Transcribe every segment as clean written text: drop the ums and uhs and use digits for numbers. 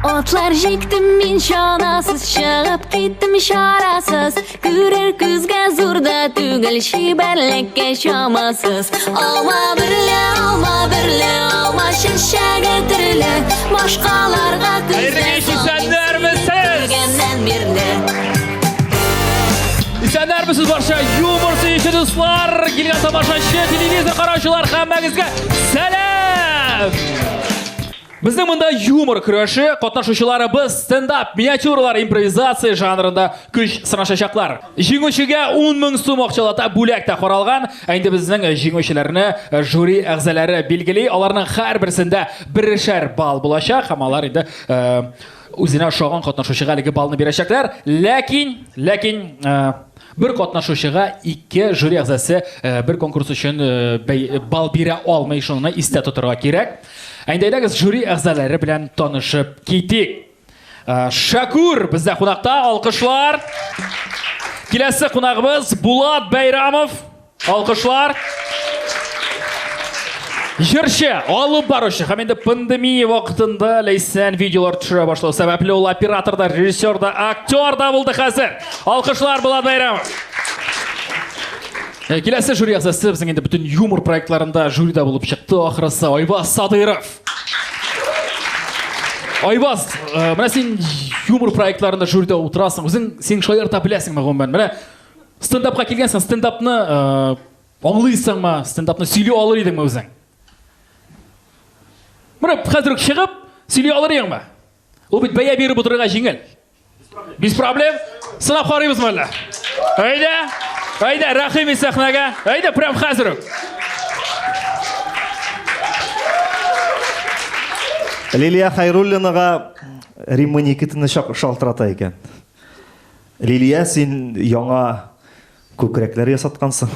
Атлар җиктем мин чанасыз, чыгып киттем чарасыз. Күрер күзгә зур да түгел, чибәрлеккә чамасыз. Алма берлә, алма берлә, алма чәчәге төрле. Башкаларга Хәерле күздә кич, исәннәрмесез? Күргәннән бирле. Исәннәрмесез барча юмор сөюче дуслар, килгән тамашачы, телевизор караучылар һәммәгезгә сәлам! Безнең монда юмор көрәше, катнашучыларыбыз стендап, миниатюралар, импровизация жанрында көч сынашачаклар. Җиңүчегә 10 мең сум акчалата бүләк тә каралган. Ә инде безнең җиңүчеләрне жюри әгъзалары билгели. Аларның һәрберсендә берешәр балл булачак һәм алар инде э, үзенә ошаган катнашучыга әлеге баллны бирәчәкләр. Ләкин, ләкин э, бер катнашучыга ике жюри әгъзасы э, бер конкурс өчен э, балл бирә алмый, шуны истә тотарга кирәк. Ә инде әйдәгез жюри әгъзалары белән танышып китик. Э, Шәкүр бездә кунакта, алкышлар. Киләсе кунагыбыз Булат Бәйрамов. Алкышлар. Җырчы, алып баручы һәм инде пандемия вакытында Ләйсән видеолар төшерә башлау сәбәпле ул оператор да, режиссер да, актер да булды хәзер. Алкышлар Булат Бәйрамов. Э, киләсе жюри әгъзасы безнең инде бөтен юмор проектларында жюрида булып чыкты ахрысы Айваз Садыров. Айваз, э, менә син юмор проектларында жюрида утырасың. Үзең син шаярта беләсеңме гомумән? Менә стендапка килгәнсең, стендапны э, аңлыйсыңмы? Стендапны сөйли алыр идеңме үзең? Менә хәзер үк чыгып сөйли алыр идеңме? Ул бит бәя биреп утырырга җиңел. Без проблем. Сынап карыйбызмы әллә? Әйдә, әйдә, рәхим ит сәхнәгә. Әйдә, прям хәзер үк. Лилия Хайруллинага Римма Никитина шалтырата икән. Лилия, син яңа күкрәкләр ясаткансың.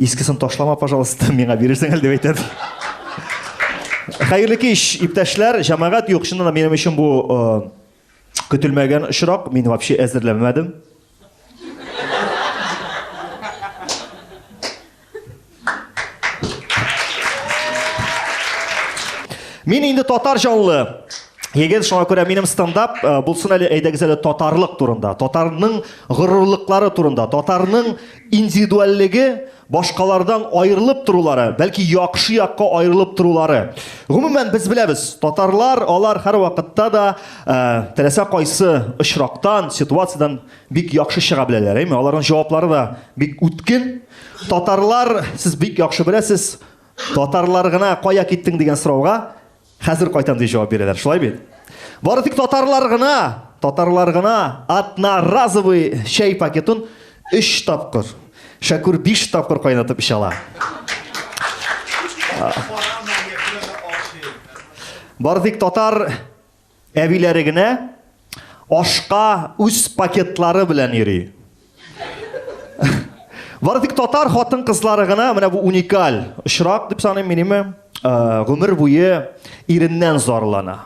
Искесен ташлама, пожалуйста, миңа бирерсең әле дип әйтә. Хәерле кич, иптәшләр, җәмәгать, юк, чыннан да минем өчен бу э, Көтелмәгән очрак, мин вообще әзерләнмәдем. Мин инде татар җанлы. Егет, шуңа күрә минем стендап э, булсын әле, әйдәгез әле татарлык турында, татарның горурлыклары турында, татарның индивидуальлеге башкалардан аерылып торулары, бәлки яхшы якка аерылып торулары. Гомумән, без беләбез, татарлар, алар һәрвакытта да э, теләсә кайсы очрактан, ситуациядән бик яхшы чыга беләләр, әйме? Аларның җаваплары да бик үткен. Татарлар, сез бик яхшы беләсез, татарлар гына кая киттең дигән сорауга Хәзер кайтам дип җавап бирәләр, шулай бит? Бары тик татарлар гына, татарлар гына одноразовый чәй пакетын 3 тапкыр, Шәкүр 5 тапкыр кайнатып эчә ала. Бары тик татар әбиләре генә ашка үз пакетлары белән йөри. Бары тик татар хатын-кызлары гына, менә бу уникаль очрак дип саныйм мин, име, э, гомер буе иреннән зарлана.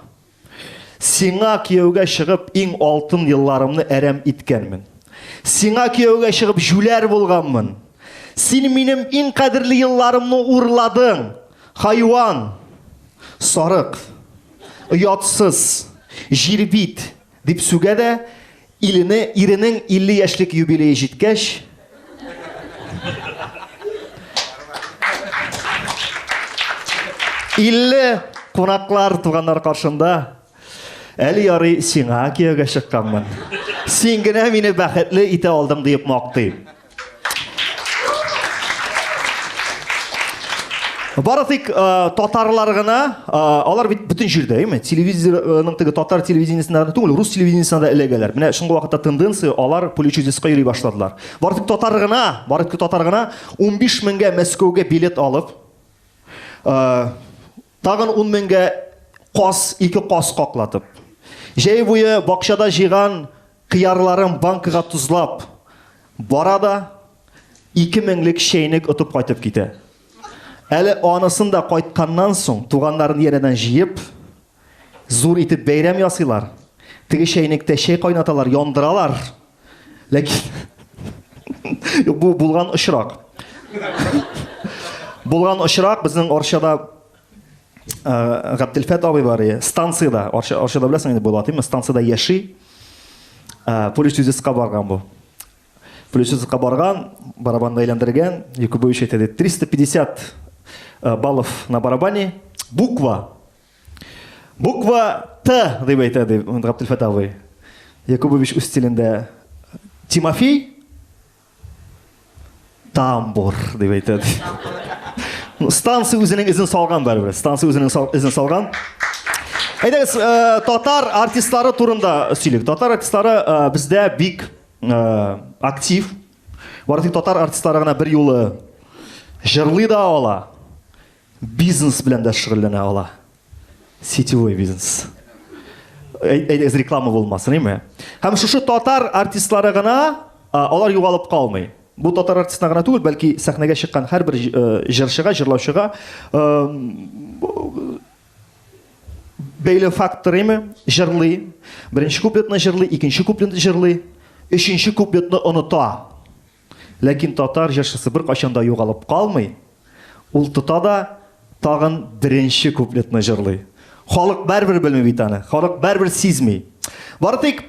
Сиңа кияүгә чыгып иң алтын елларымны әрәм иткәнмен. Сиңа кияүгә чыгып җүләр булганмын. Син минем иң кадерле елларымны урладың. Хайван, сарык, оятсыз, җирбит дип сүгә дә Илене, иренең 50 яшьлек юбилее җиткәч, 50 кунаклар, туганнар каршында әле ярый сиңа кияүгә чыкканмын. Син генә мине бәхетле итә алдың диеп мактый. Бары тик э, татарлар гына, э, алар бит бөтен җирдә, әйме? Телевизорның теге татар телевидениесендә генә түгел, рус телевидениесендә дә эләгәләр. Менә соңгы вакытта тенденция, алар Поле чудеска йөри башладылар. Бары тик татар гына, бары тик татар гына 15 меңгә Мәскәүгә билет алып, э, тагын 10 меңгә каз, ике каз каклатып, җәй буе бакчада җыйган кыярларын банкага тозлап бара да 2 меңлек чәйнек отып кайтып китә. Әле анысын да кайтканнан соң туганнарын янәдән җыеп, зур итеп бәйрәм ясыйлар. Теге чәйнектә чәй кайнаталар, яндыралар. Ләкин Юк, бу булган очрак. Булган очрак безнең Арчада Габделфәт абый бар, станциядә, Арчада беләсең инде була, димме, станциядә яши. Поле чудеска барган бу. Поле чудеска барган, барабанда әйләндергән, Якубович әйтә, ди, 350 баллов на барабане, буква. Буква Т, дип әйтә, ди Габделфәт абый. Якубович үз стилендә Тимофей, Тамбур дип әйтә. Станция үзенең эзен салган барыбер. Станция үзенең эзен салган. Әйдәгез, э, татар артистлары турында сөйлик. Татар артистлары э, бездә бик э, актив. Бары тик татар артистлары гына бер юлы җырлый да ала, бизнес белән дә шөгыльләнә ала. Сетевой бизнес. Әйдәгез, реклама булмасын, әйме? Һәм шушы татар артистлары гына, алар югалып калмый. Бу татар артистына гына түгел, бәлки сәхнәгә чыккан һәрбер җырчыга, җырлаучыга бәйле фактор, әйме? Җырлый. Беренче куплетны җырлый, икенче куплетны җырлый, өченче куплетны оныта. Ләкин татар җырчысы беркайчан да югалып калмый. Ул тота да тагын беренче куплетны җырлый. Халык барыбер белми бит аны. Халык барыбер сизми. Бары тик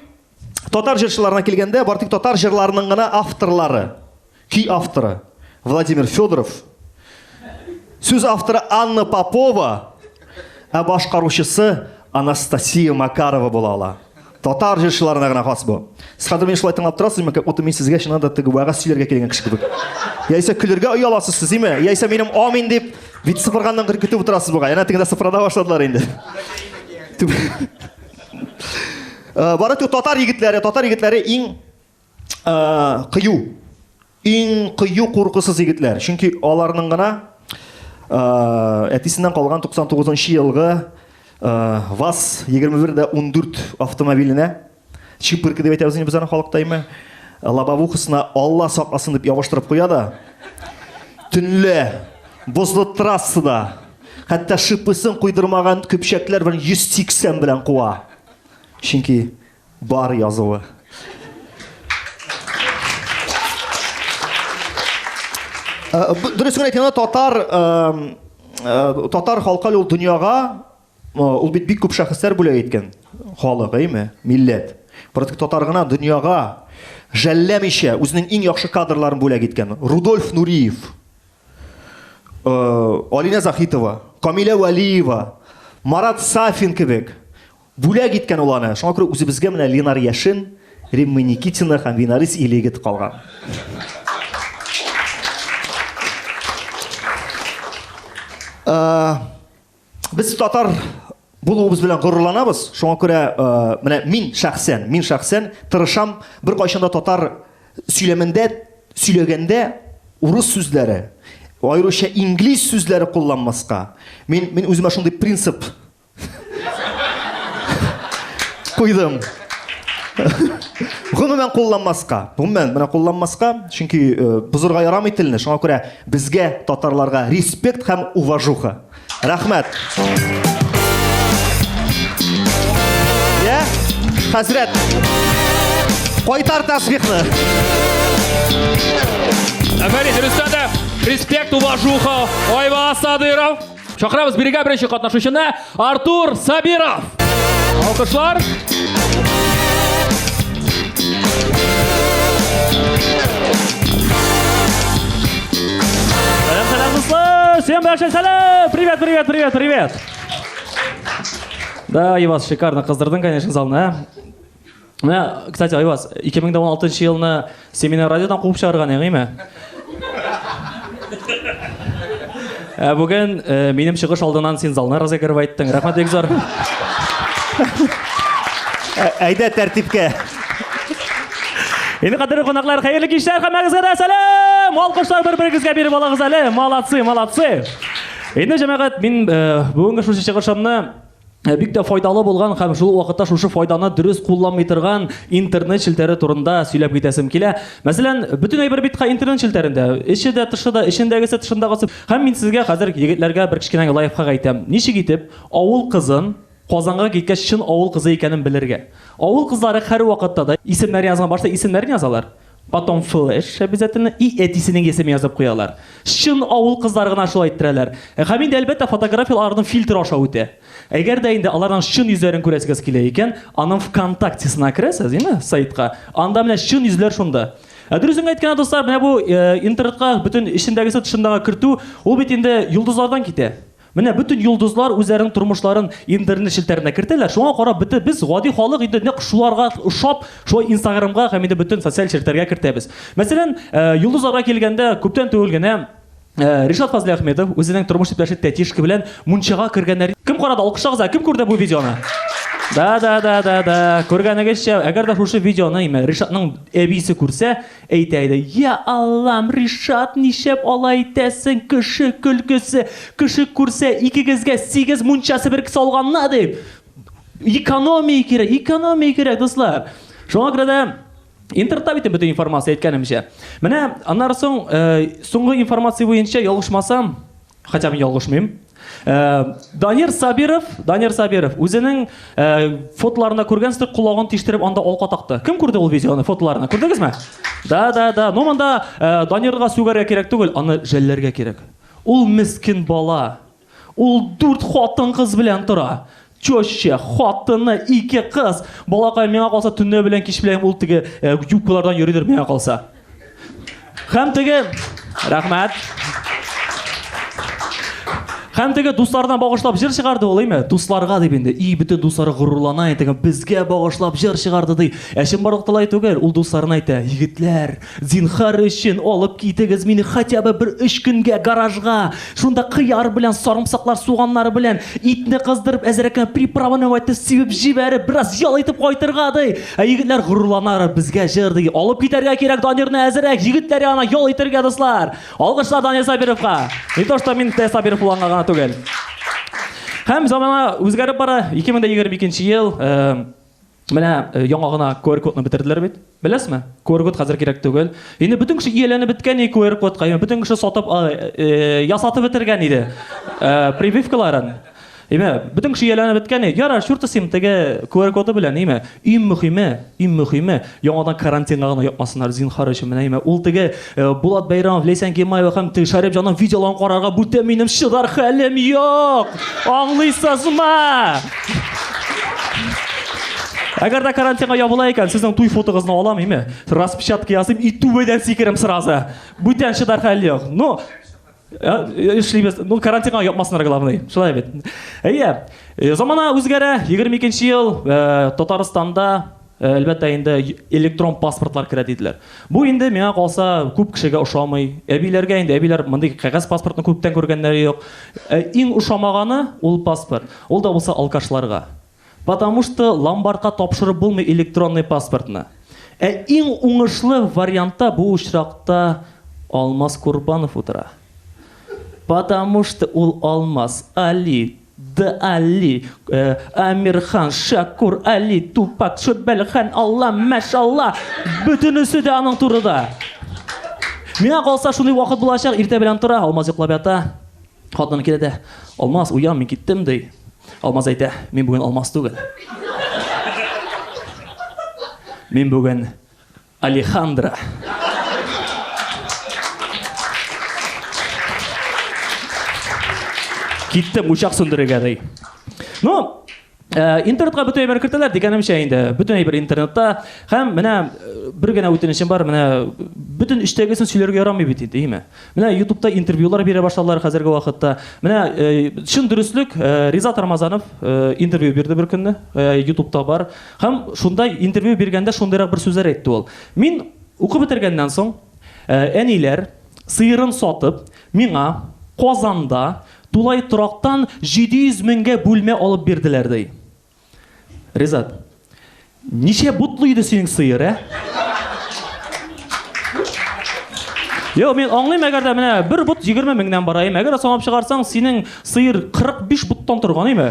татар җырчыларына килгәндә, бары тик татар җырларының гына авторлары, көй авторы Владимир Федоров, сүз авторы Анна Попова, ә башкаручысы Анастасия Макарова була ала. Татар җырчыларына гына хас бу. Сез хәзер мине шулай тыңлап торасызмы, как будто мин сезгә чыннан да теге вәгазь сөйләргә килгән кеше кебек. Яисә көлергә ояласыз сез, име? Яисә минем амин дип бит сыпырганнан көтеп утырасыз бугай. Әнә тегендә сыпырада башладылар инде. Э, бары тик татар егетләре, татар егетләре иң э, кыю, иң кыю куркусыз егетләр. Чөнки аларның гына э, әтисеннән калган 99 елгы ВАЗ 21 14 автомобиленә чипырка дип әйтәбез инде без аны халыкта име лобовухасына Алла сакласын дип ябыштырып куя да төнлә бозлы трассада хәтта шипысын куйдырмаган көпчәкләр белән 180 белән куа. Чөнки бар язуы. Э, дөрес генә әйткәндә, татар э, татар халкы әле ул дөньяга э, ул бит бик күп шәхесләр бүләк иткән халык, әйме? Милләт. Бары тик татар гына дөньяга жәлләмичә үзенең иң яхшы кадрларын бүләк иткән. Рудольф Нуриев, Алинә Захитова, Камилә Вәлиева, Марат Сафин кебек Бүләк иткән ул аны. Шуңа күрә үзебезгә менә Ленар Яшин, Римма Никитина һәм Винарис Илегет калган. Э, без татар булуыбыз белән горурланабыз. Шуңа күрә э, менә мин шәхсән, мин шәхсән тырышам беркайчан да татар сөйләмендә сөйләгәндә урыс сүзләре, аеруча инглиз сүзләре кулланмаска. Мин мин үземә шундый принцип Куйдым. Гомумән кулланмаска. Гомумән менә кулланмаска, чөнки э, бозырга ярамый телне. Шуңа күрә безгә татарларга респект һәм уважуха. Рәхмәт. Я, хәзрәт. Кайтар тасбихны. Афәрин, дөрестән дә респект, уважуха, Айваз Садыров. Чакырабыз бирегә беренче катнашучыны Артур Сабиров. Алкышлар. Сәлам, сәлам, дуслар! Всем большой сәлам! Привет, привет, привет, привет! Да, Ивас, шикарно кыздырдың, конечно, залны, ә? Менә, кстати, Айваз, 2016 елны син мине радиодан куып чыгарган идең, әйме? Ә бүген э, минем чыгыш алдыннан син залны разыгрывать иттең. Рәхмәт бик зур. Ә, әйдә тәртипкә. Инде кадерле кунаклар, хәерле кичләр һәммәгезгә дә сәлам! Алкышлар бер-берегезгә биреп алыгыз әле. Молодцы, молодцы. Инде җәмәгать, мин э, бүгенге шушы чыгышымны Э, бик тә файдалы булган һәм шул вакытта шушы файданы дөрес кулланмый торган интернет челтәре турында сөйләп китәсем килә. Мәсәлән, бөтен әйбер бит интернет челтәрендә. Эче дә, тышы да, эчендәгесе, тышындагысы. Һәм мин сезгә хәзер егетләргә бер кечкенә лайфхак әйтәм. Ничек итеп авыл кызын Казанга киткәч чын авыл кызы икәнен белергә. Авыл кызлары һәрвакытта да исемнәрен язган башта исемнәрен язалар. Потом флеш обязательно и әтисенең исеме язып куялар. Чын авыл кызлары гына шулай иттерәләр. Һәм инде әлбәттә фотографияләрнең фильтр аша үтә. Әгәр дә инде аларның чын йөзләрен күрәсегез килә икән, аның ВКонтактесына керәсез, әйме, сайтка. Анда менә чын йөзләр шунда. Ә дөресен әйткәндә, дуслар, менә бу э, интернетка бөтен эчендәгесе тышындагы кертү, ул бит инде йолдызлардан китә. Менә бөтен йолдызлар үзләренең тормышларын интернет челтәренә кертәләр. Шуңа карап бөтен без гади халык инде нәкъ шуларга ошап, шулай Инстаграмга һәм инде бөтен социаль челтәргә кертәбез. Мәсәлән, э, йолдызларга килгәндә күптән түгел генә э, Ришат Фазлиахметов үзенең тормыш иптәше Тәтишка белән мунчага кергәннәр. Кем карады? Алкышлагыз, кем күрде бу видеоны? Да, да, да, да, да. Күргәнегезчә, әгәр дә шушы видеоны име Ришатның әбисе күрсә, Әйтә иде, Я Аллам, Ришат, нишләп алай итәсең, кеше көлкесе, кеше күрсә, икегезгә сигез мунча себерке салганна, дип. Экономия кирәк, экономия кирәк, дуслар. Шуңа күрә дә интернетта бит бөтен информация, әйткәнемчә. Менә аннары соң, э, соңгы информация буенча, ялгышмасам, Хотя мин ялгышмыйм. Э, Данир Сабиров, Данир Сабиров үзенең э, фотоларында күргәнсездер, колагын тиштереп анда алка такты. Кем күрде ул видеоны, фотоларны? Күрдегезме? Да, да, да. Ну монда э, Данирга сүгәргә кирәк түгел, аны жәлләргә кирәк. Ул мескен бала. Ул дүрт хатын-кыз белән тора. Теща, хатыны, ике кыз. Балакай миңа калса төнлә белән кич белән ул теге э, юбкалардан йөридер миңа калса. Һәм теге рәхмәт. Һәм теге дусларына багышлап җыр чыгарды ул, әйме? Дусларга дип инде. И, бөтен дуслары горурлана, теге безгә багышлап җыр чыгарды ди. Ә чынбарлыкта алай түгел, ул дусларына әйтә: "Егетләр, зинһар өчен алып китегез мине хотя бы бер өч көнгә гаражга. Шунда кыяр белән, сарымсаклар, суганнар белән итне кыздырып, әзрәк кенә приправаны вәтеп сибеп җибәреп, бераз ял итеп кайтырга ди. Ә егетләр горурлана, безгә җыр ди. Алып китәргә кирәк Данирны әзерәк, егетләр янына ял итәргә, дуслар. Алкышлар Данир Сабировка. Не то, что мин Т. Сабиров булганга гына түгел. Һәм замана үзгәреп бара. 2022 ел, э, менә э, яңа гына QR-кодны бетерделәр бит. Беләсезме? QR-код хәзер кирәк түгел. Инде бөтен кеше ияләнеп беткән и QR-кодка. Бөтен кеше сатып, э, ясатып бетергән иде. Прививкаларын. Име, бөтен кеше ияләнеп беткән. Ярар, чурты син теге QR коды белән, име. Иң мөхиме, иң мөхиме, яңадан карантинга гына япмасыннар, зинһар өчен менә име. Ул теге э, Булат Бәйрамов, Ләйсән Гимаева һәм теге Шәрипҗанның видеоларын карарга бүтән минем чыдар хәлем юк. Аңлыйсызмы? Әгәр дә карантинга ябыла икән, сезнең туй фотогызны алам, име? Распечатка ясыйм и түбәдән сикерәм сразу. Бүтән чыдар хәл юк. Ну, Эшлибез. Ну, карантинга япмасыннар главный. Шулай бит. Әйе. Э, замана үзгәрә. 22 ел э, Татарстанда э, әлбәттә инде электрон паспортлар керә диделәр. Бу инде миңа калса күп кешегә ошамый. Әбиләргә инде әбиләр мондый кәгазь паспортны күптән күргәннәре юк. Иң ошамаганы ул паспорт. Ул да булса алкашларга. Потому что ломбардка тапшырып булмый электронный паспортны. Ә иң уңышлы вариантта бу очракта Алмаз Курбанов утыра. Потому что ул Алмаз Али, Д Али, э, Амирхан, Шакур Али, Тупак, Шөбәлхан, Алла, Мәшалла, бөтенесе дә аның турыда. Миңа калса шундый вакыт булачак, иртә белән тора, Алмаз йоклап ята. Хатыны килә дә, Алмаз, уян, мин киттем, ди. Алмаз әйтә, мин бүген Алмаз түгел. Мин бүген Алехандро. Киттем учак сүндерергә, ди. Ну, Э, интернетка бөтен әйбер кертәләр дигәнемчә инде бөтен әйбер интернетта һәм менә э, бер генә үтенечем бар менә бөтен эчтәгесен сөйләргә ярамый бит инде әйеме менә ютубта интервьюлар бирә башладылар хәзерге вакытта менә э, чын дөреслек Ризат Рамазанов интервью бирде бер көнне ютубта бар һәм шунда интервью биргәндә шундыйрак бер сүзләр әйтте ул мин укып бетергәннән соң әниләр сыерын сатып миңа Казанда Тулай торактан 700 меңгә бүлмә алып бирделәр, ди. Ризат, ничә ботлы иде синең сыер, ә? Йо, мин аңлыйм, әгәр дә менә бер бот 20 меңнән бара, әгәр дә санап чыгарсаң, синең сыер 45 боттан торган, име?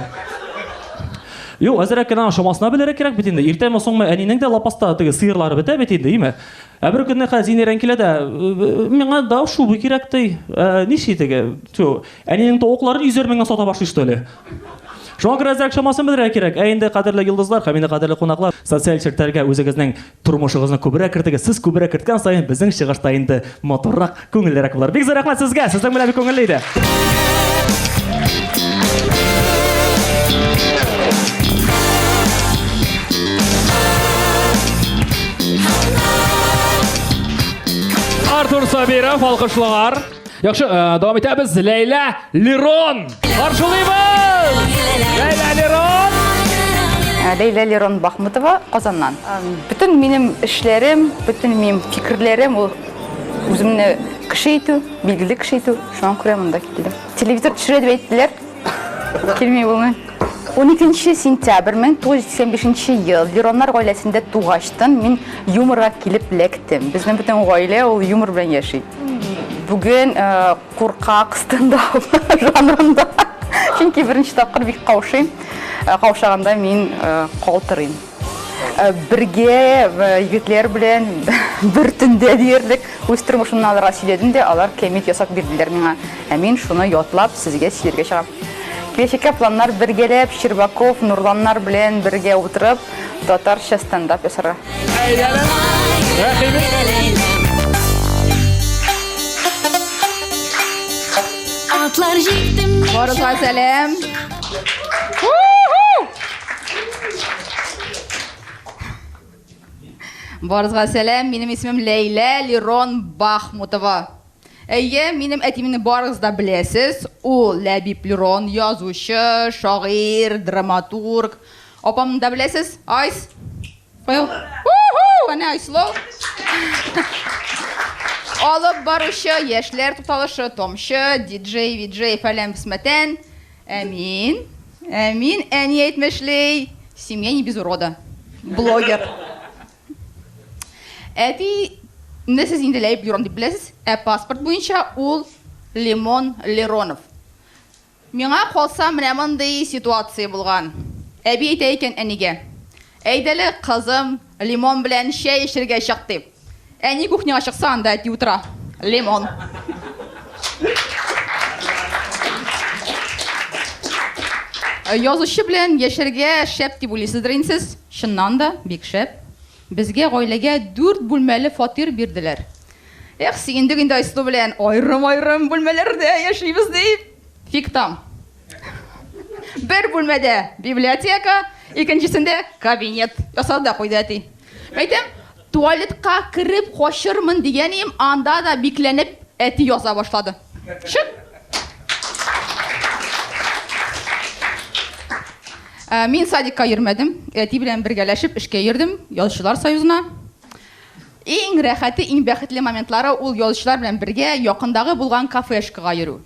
Юк, әзрәк кенә чамасына белергә кирәк бит инде. Иртәме соңмы әнинең дә лапаста теге сыерлары бетә бит инде, име? Ә бер көнне хәзер Зинирән килә дә, миңа да шубы кирәк ди. Ә, ничи теге? Тю, әнинең тавыкларын 100 меңгә сата башлый что ли? Шуңа күрә әзрәк чамасын белергә кирәк. Ә инде кадерле йолдызлар һәм инде кадерле кунаклар, социаль челтәргә үзегезнең тормышыгызны күбрәк кертегез. Сез күбрәк керткән саен безнең чыгыш та инде матуррак, күңеллерәк булыр. Бик зур рәхмәт сезгә. Сезнең белән бик күңелле иде. Артур Сабиров, алкышлар. Яхшы, э, дәвам итәбез. Ләйлә Лерон. Каршылыйбыз! Ләйлә Лерон! Э, Ләйлә Лерон Бахмутова, Казаннан. Э, бөтен минем эшләрем, бөтен минем фикерләрем ул үземне кеше итү, билгеле кеше итү. Шуңа күрә монда килдем. Телевизор төшерә дип әйттеләр. Килми булмый. 12 сентябрь 1985 ел Лероннар гаиләсендә тугачтын мин юморга килеп эләктем. Безнең бөтен гаилә ул юмор белән яши. Бүген э, куркак стендап жанрында. Чөнки беренче тапкыр бик каушыйм. Э, каушаганда мин э, калтырыйм. Бергә егетләр белән бер төндә диярлек үз тормышымны аларга сөйләдем дә, алар кәмит ясап бирделәр миңа. Ә мин шуны ятлап сезгә сөйләргә чыгам. Киләчәккә планнар бергәләп Щербаков, Нурланнар белән бергә утырып татарча стендап ясарга. Атлар җиктем. Барыгызга сәлам. Барыгызга сәлам. Минем исемем Ләйлә Лерон Бахмутова. Әйе, минем әтиемне барыгыз да беләсез. Ул Ләбиб Лерон, язучы, шагыйрь, драматург. Апамны да беләсез. Айс. Кая ул? Уху! Әнә Айсылу. Алып баручы, яшьләр тукталышы, томчы, диджей, виджей, фәлән бисмәтән. Әмин. Әмин, әни әйтмешли, семья не без урода. Блогер. Әти не сез инде Ләйб Лерон дип беләсез, ә паспорт буенча ул Лимон Леронов. Миңа калса, менә мондый ситуация булган. Әби әйтә икән әнигә, Әйдәле, кызым, лимон белән чәй эчәргә чык, дип. Әни кухняга чыкса, анда әти утыра. Лимон. Язучы белән яшәргә шәп дип уйлыйсыздыр инде сез. Чыннан да, бик шәп. Безгә гаиләгә дүрт бүлмәле фатир бирделәр. Эх, сөендек инде Айсылу белән, аерым-аерым бүлмәләрдә яшибез дип. Фиг там. Бер бүлмәдә библиотека, икенчесендә кабинет. Ясады да куйды әти. Әйтәм, туалетка кереп качырмын дигән идем, анда да бикләнеп әти яза башлады. Чын. Ә, мин садикка йөрмәдем. Әти белән бергәләшеп эшкә йөрдем, Язучылар союзына. Иң рәхәте, иң бәхетле моментлары ул язучылар белән бергә якындагы булган кафешкага йөрү.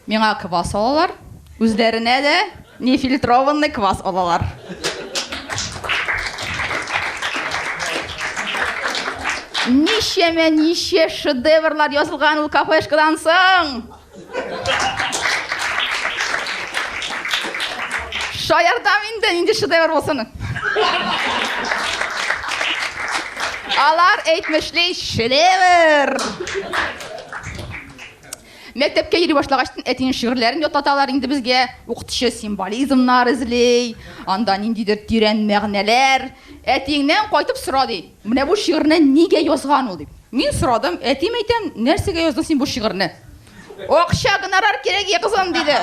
Миңа квас алалар, үзләренә дә нефильтрованный квас алалар. Ничәмә ничә шедеврлар язылган ул кафешкадан соң! Шаяртам инде, нинди шедевр булсын. Алар әйтмешли шедевр. Мәктәпкә йөри башлагач, әтинең шигырьләрен ятлаталар инде безгә. Укытучы символизмнар эзли, анда ниндидер тирән мәгънәләр. Әтиеңнән кайтып сора ди. Менә бу шигырьне нигә язган ул дип. Мин сорадым, әтием әйтәм, нәрсәгә яздың син бу шигырьне? Акча гонорар кирәк, е кызым, диде.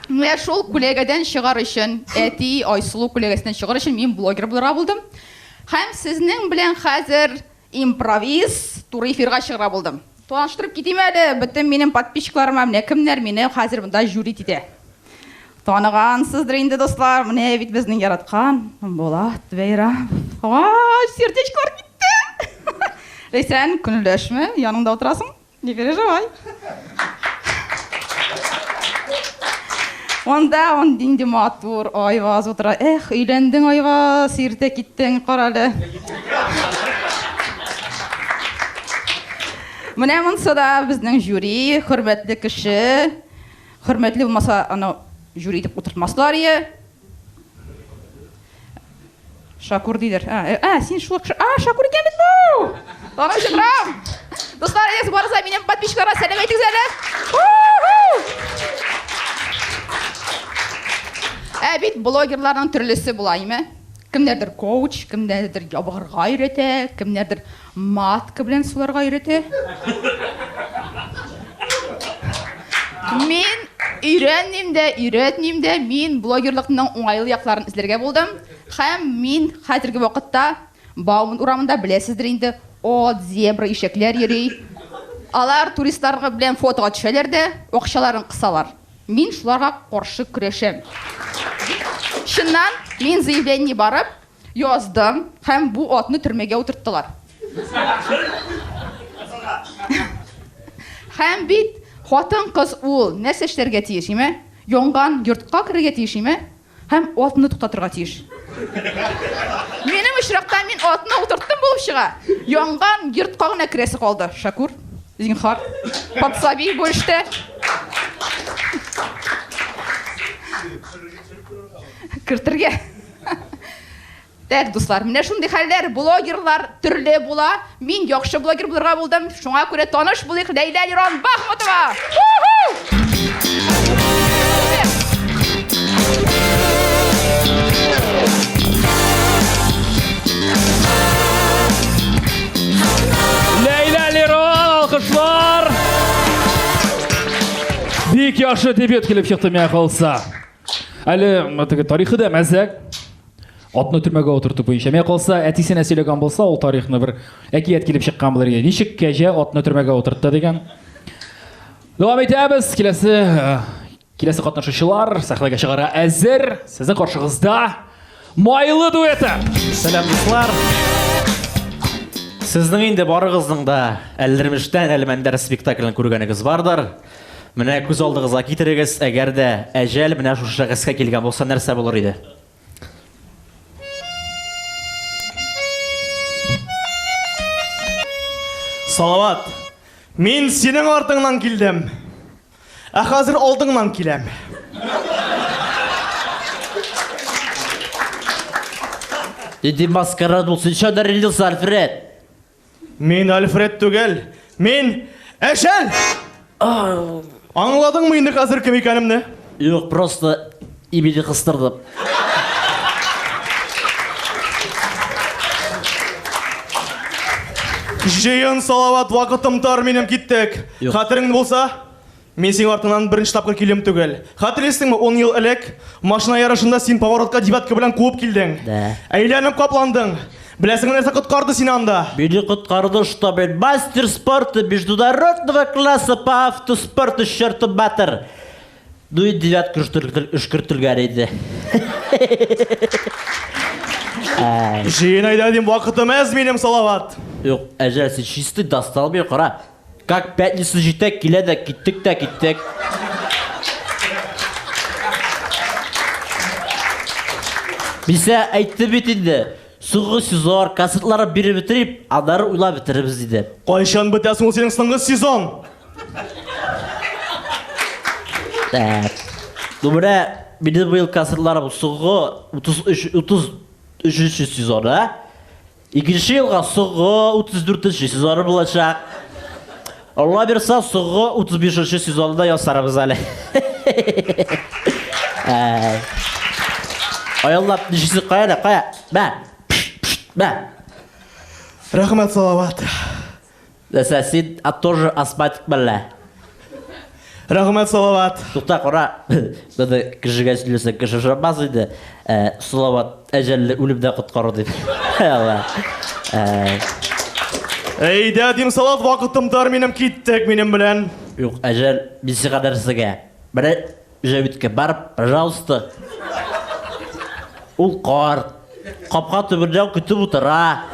Менә шул күләгәдән чыгар өчен, әти Айсылу күләгәсеннән чыгар өчен мин блогер булырга булдым. Һәм сезнең белән хәзер импровиз туры эфирга чыгарга булдым. Таныштырып китим әле бөтен минем подписчикларыма, менә кемнәр мине хәзер монда жюрить итә. Таныгансыздыр инде, дуслар, менә бит безнең яраткан Булат Бәйрәмов. Ай, сердечкалар китте. Ләйсән, көнләшмә, яныңда утырасың, не переживай. Монда он нинди матур Айваз утыра. Эх, өйләндең, Айваз, иртә киттең, карале. Менә монсы да безнең жюри, хөрмәтле кеше. Хөрмәтле булмаса, аны жюри итеп утыртмаслар ие. Шакур диләр. А, э, а, син шул кеше. А, Шакур икән бит бу! Танымыйча торам. Дуслар, әйдәгез барыгыз да минем подписчикларга сәлам әйтегез әле. Ә бит блогерларның төрлесе була, име? Кемнәрдер коуч, кемнәрдер ябыгырга өйрәтә, кемнәрдер матка белән суларга өйрәтә. Мин өйрәнмим дә, өйрәтмим дә, мин блогерлыкның уңайлы якларын эзләргә булдым. Һәм мин хәзерге вакытта Бауман урамында беләсездер инде, ат, зебра, ишәкләр йөри. Алар туристлар белән фотога төшәләр дә, акчаларын кысалар. Мин шуларга каршы көрәшәм. Чыннан, мин заявление барып яздым һәм бу атны төрмәгә утырттылар. Һәм бит хатын-кыз ул нәрсә эшләргә тиеш, име? Янган йортка керергә тиеш, име? Һәм атны туктатырга тиеш. Минем очракта мин атны утырттым булып чыга. Янган йортка гына керәсе калды. Шакур, зинхар, подсоби бу эштә. Кертергә. Так, дуслар, менә шундый хәлләр, блогерлар төрле була. Мин яхшы блогер булырга булдым. Шуңа күрә таныш булыйк, Ләйлә Лерон Бахмутова! Ләйлә Лерон, алкышлар! Бик яхшы дебют килеп чыкты миңа калса. Әле теге тарихы да мәзәк. Атны төрмәгә утырту буенча. Миңа калса, әтисенә сөйләгән булса, ул тарихны бер әкият килеп чыккан булыр иде. Ничек кәҗә атны төрмәгә утыртты дигән. Дәвам итәбез. Киләсе э, киләсе катнашучылар сәхнәгә чыгарга әзер. Сезнең каршыгызда Майлы дуэты. Сәлам, дуслар. Сезнең инде барыгызның да Әлдермештән Әлмәндәр спектаклен күргәнегез бардыр. Менә күз алдыгызга китерегез, әгәр дә әҗәл менә шушы шәхескә килгән булса, нәрсә булыр иде? Салават, мин синең артыңнан килдем. Ә хәзер алдыңнан киләм. Иди маскарад булсын, чё нарядился, Альфред? Мин Альфред түгел, мин Әшәл! Аңладыңмы инде хәзер кем икәнемне? Юк, просто ибине кыстырдым. Җыен, Салават, вакытым тар минем, киттек. Хәтерең булса, Мин синең артыңнан беренче тапкыр килүем түгел. Хәтерлисеңме, ун ел элек машина ярышында син поворотка девятка белән куып килдең. Да. Әйләнеп капландың. Беләсеңме, нәрсә коткарды сине анда? Мине коткарды, что мин мастер спорта международного класса по автоспорту, черту батыр. Ну и девятка өшкертелгән инде. Җыен әйдә дим, вакытым әз минем, Салават. Юк, әҗәл, син чистый достал меня, кара. Как пятница җитә, килә дә киттек тә киттек. Бисә әйтте бит инде, соңгы сезон, концертларын биреп бетереп, аннары уйлап бетерербез диде. Кайчан бетә соң синең соңгы сезон? Так. Ну менә минем быел концертларым соңгы 33 33 сезон, а? Икенче елга соңгы 34 нче сезоны булачак. Алла бирса, соңгы 35 нче сезонны да ясарбыз әле. Аяллап ничесе кая әле, кая? Мә. Мә. Рәхмәт, Салават. Нәрсә, син а тоже астматик мәллә? Рәхмәт, Салават. Тукта, кара. Моны кешегә сөйләсәң, кеше ышанмас инде. Ә, Салават әҗәлле үлемнән коткару дип. Алла. Ә, Әйдә, дим, Салават, вакытым тар минем, киттек минем белән. Юк, әҗәл, мин сиңа нәрсәгә? Менә Җәвиткә бар, пожалуйста. Ул карт. Капка төбендә көтеп утыра.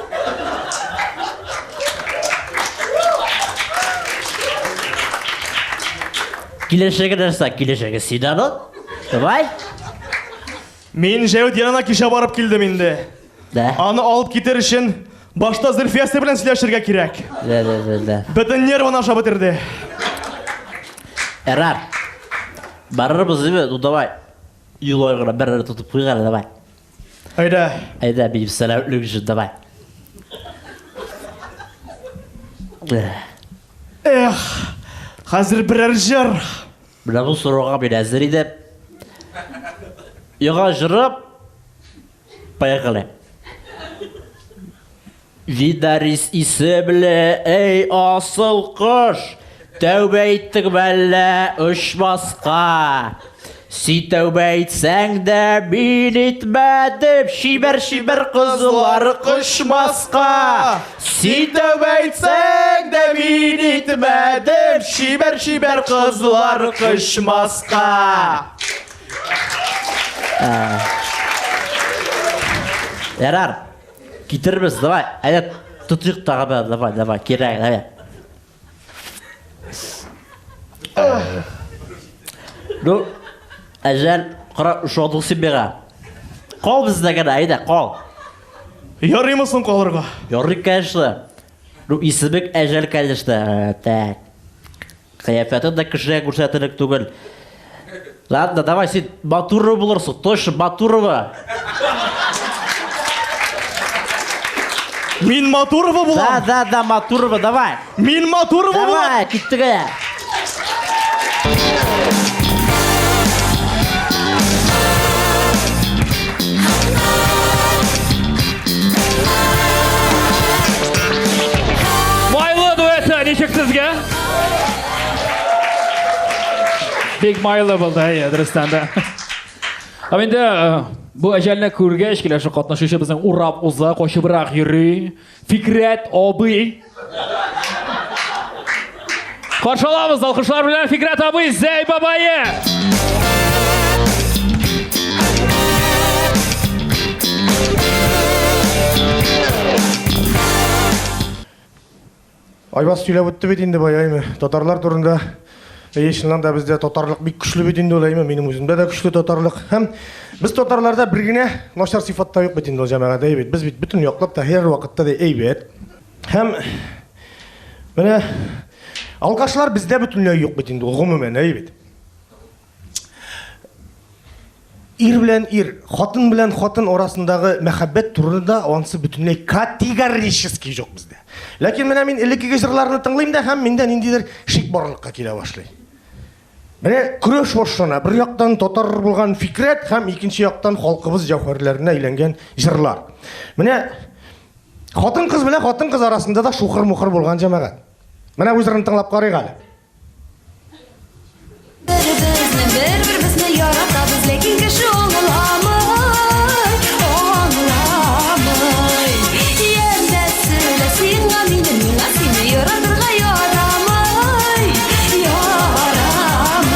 Киләчәге нәрсә? Киләчәге син аны. Давай. Мин Җәвит янына кичә барып килдем инде. Да. Аны алып китер өчен башта Зөлфиясе белән сөйләшергә кирәк. Да, да, да, да. Бөтен нервын ашап бетерде. Ярар. Барырбыз, диме? Ну давай. Юл гына бер тотып куйыйк әле, давай. Әйдә. Әйдә, минем сәламәтлек өчен, давай. Эх, хәзер берәр җыр. Менә бу сорауга мин әзер идем. Яңа җырым. Поехали. Видарис исемле, эй, асыл кош, Тәүбә иттең мәллә очмаска? Син тәүбә итсәң дә, мин итмәдем, Чибәр-чибәр кызлар кочмаска. Син тәүбә итсәң дә, мин итмәдем, Чибәр-чибәр кызлар кочмаска. Ярар, китербез, давай, әйдә тотыйк тагы бер, давай, давай, кирәк, давай. Ну, әҗәл, кара, ошадың син миңа. Кал бездә генә, әйдә, кал. Ярыймы соң калырга? Ярый, конечно. Ну, исемең әҗәл, конечно. Так. Кыяфәтең дә кешегә күрсәтерлек түгел. Ладно, давай син Батурова булырсың, точно Батурова. Мин Матурова булам. Да, да, да, Матурова, давай. Мин Матурова булам. Давай, киттек әйдә. Майлы дуэты ничек сезгә? Бик майлы булды, әйе, дөрестән дә. Һәм инде э, бу әҗәлне күргәч, килә шул катнашучы безнең урап уза, качыбрак йөри. Фикрәт абый. Каршы алабыз алкышлар белән Фикрәт абый Зәй бабае. Айбас сөйләп үтте бит инде бая, әйме. Татарлар турында. Әйе, чыннан да бездә татарлык бик көчле бит инде ул, әйме. Минем үземдә дә көчле татарлык. Һәм без татарларда бер генә начар сыйфат та юк бит инде ул, җәмәгать, әйе бит. Без бит бөтен яклап та һәр вакытта да әйбәт. Һәм менә алкашлар бездә бөтенләй юк бит инде ул, гомумән, әйе бит. Ир белән ир, хатын белән хатын арасындагы мәхәббәт турында ансы бөтенләй категорически юк бездә. Ләкин менә мин элеккеге җырларны тыңлыйм да һәм миндә ниндидер шик барлыкка килә башлый. Менә көрәш башлана. Бер яктан татар булган Фикрәт һәм икенче яктан халкыбыз җәүһәрләренә әйләнгән җырлар. Менә хатын-кыз белән хатын-кыз арасында да шухыр-мухыр булган җәмәгать. Менә бу җырны тыңлап карыйк әле. Бер-беребезне, бер-беребезне яратабыз, ләкин кеше аңламый, аңламый. Янәсе лә сиңа мине, миңа сине яратырга ярамый, ярамый.